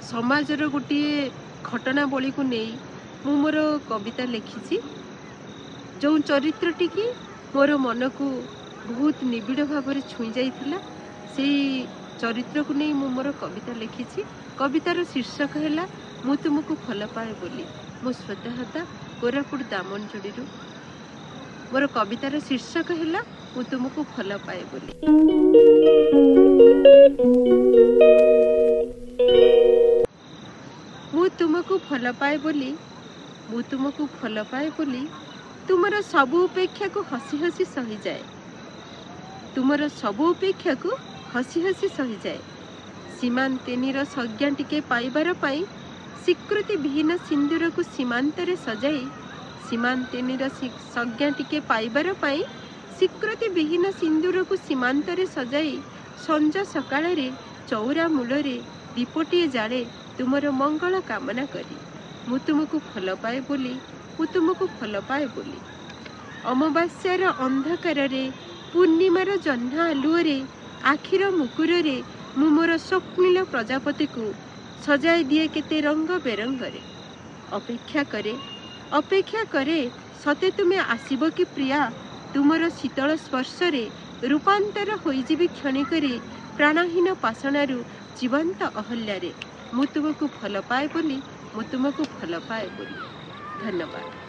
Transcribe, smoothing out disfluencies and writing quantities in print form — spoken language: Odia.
ସମାଜର ଗୋଟିଏ ଘଟଣାବଳୀକୁ ନେଇ ମୁଁ ମୋର କବିତା ଲେଖିଛି। ଯେଉଁ ଚରିତ୍ରଟି କି ମୋର ମନକୁ ବହୁତ ନିବିଡ଼ ଭାବରେ ଛୁଇଁ ଯାଇଥିଲା, ସେଇ ଚରିତ୍ରକୁ ନେଇ ମୁଁ ମୋର କବିତା ଲେଖିଛି। କବିତାର ଶୀର୍ଷକ ହେଲା ମୁଁ ତୁମକୁ ଭଲ ପାଏ ବୋଲି। ମୁଁ ଶ୍ୱେତା ହୋତା, କୋରାପୁଟ ଦାମନଯୋଡ଼ିରୁ। ମୋର କବିତାର ଶୀର୍ଷକ ହେଲା ମୁଁ ତୁମକୁ ଭଲ ପାଏ ବୋଲି। ମୁଁ ତୁମକୁ ଭଲ ପାଏ ବୋଲି, ମୁଁ ତୁମକୁ ଭଲ ପାଏ ବୋଲି ତୁମର ସବୁ ଉପେକ୍ଷାକୁ ହସି ହସି ସହିଯାଏ, ତୁମର ସବୁ ଉପେକ୍ଷାକୁ ହସି ହସି ସହିଯାଏ। ସୀମାନ୍ତିନୀର ସଜ୍ଞା ଟିକେ ପାଇବାର ପାଇଁ ସ୍ୱୀକୃତି ବିହୀନ ସିନ୍ଦୁରକୁ ସୀମାନ୍ତରେ ସଜାଇ, ସୀମାନ୍ତିନୀର ସଜ୍ଞା ଟିକେ ପାଇବାର ପାଇଁ ସ୍ୱୀକୃତି ବିହୀନ ସିନ୍ଦୁରକୁ ସୀମାନ୍ତରେ ସଜାଇ ସଞ୍ଜ ସକାଳରେ ଚଉରା ମୂଳରେ ଦୀପଟିଏ ଜାଳେ ତୁମର ମଙ୍ଗଳ କାମନା କରି। ମୁଁ ତୁମକୁ ଭଲ ପାଏ ବୋଲି, ମୁଁ ତୁମକୁ ଭଲ ପାଏ ବୋଲି। ଅମାବାସ୍ୟାର ଅନ୍ଧକାରରେ, ପୂର୍ଣ୍ଣିମାର ଜହ୍ନ ଆଲୁଅରେ, ଆଖିର ମୁକୁରରେ ମୁଁ ମୋର ସ୍ୱପ୍ନିଳ ପ୍ରଜାପତିକୁ ସଜାଇ ଦିଏ କେତେ ରଙ୍ଗ ବେରଙ୍ଗରେ। ଅପେକ୍ଷା କରେ, ଅପେକ୍ଷା କରେ, ସତେ ତୁମେ ଆସିବ କି ପ୍ରିୟା? ତୁମର ଶୀତଳ ସ୍ପର୍ଶରେ ରୂପାନ୍ତର ହୋଇଯିବି କ୍ଷଣିକରେ ପ୍ରାଣହୀନ ପାଷାଣରୁ ଜୀବନ୍ତ ଅହଲ୍ୟାରେ। ମୁଁ ତୁମକୁ ଭଲ ପାଏ ବୋଲି, ମୁଁ ତୁମକୁ ଭଲ ପାଏ ବୋଲି। ଧନ୍ୟବାଦ।